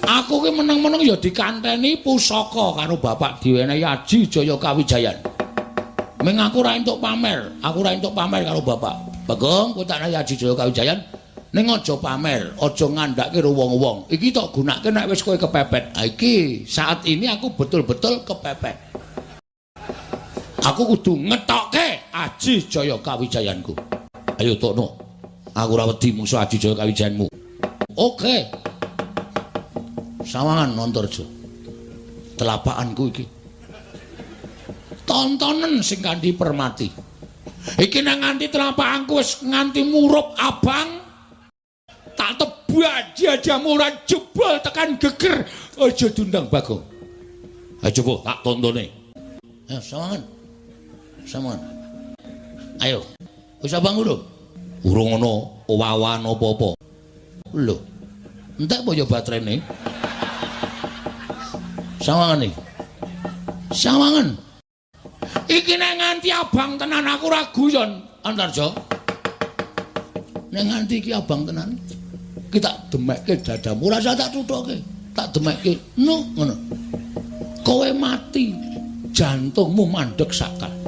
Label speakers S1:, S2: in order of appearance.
S1: Aku ki meneng-meneng ya dikanteni pusaka karo bapak diwenehi Aji Jaya Kawijayan. Ming aku ora entuk pamer, aku ora entuk pamer karo bapak. Bagong, kowe tak nehi Aji Jaya Kawijayan ning aja pamer, aja ngandhake karo wong-wong. Iki tok gunake nek wis kowe kepepet. Ha iki saat ini aku betul-betul kepepet. Aku kudu ngetokke Aji Jaya Kawijayanku. Ayo tokno. Aku ora wedi musuh Aji Jaya Kawijayanmu. Oke. Sawangan Antarja. Telapakanku iki. Tontonen sing kanthi permati. Iki nek nganti telapakanku wis nganti murup abang, tak tebak jajamu ora jebol tekan geger. Aja diundang Bagong. Ayo coba tak tontone. Ayo sawangan. Sawangan. Ayo. Wis abang urung? Urung ana owawan apa-apa. Lho. Entek apa ya baterene? Sawangan iki. Sawangan. Iki nek nganti abang tenan aku ora guyon, Antarja. Nek nganti iki abang tenan, iki tak demekke dadamu, ora usah tak tuthuke. Tak demekke. No, ngono. Kowe mati, jantungmu mandek sakal.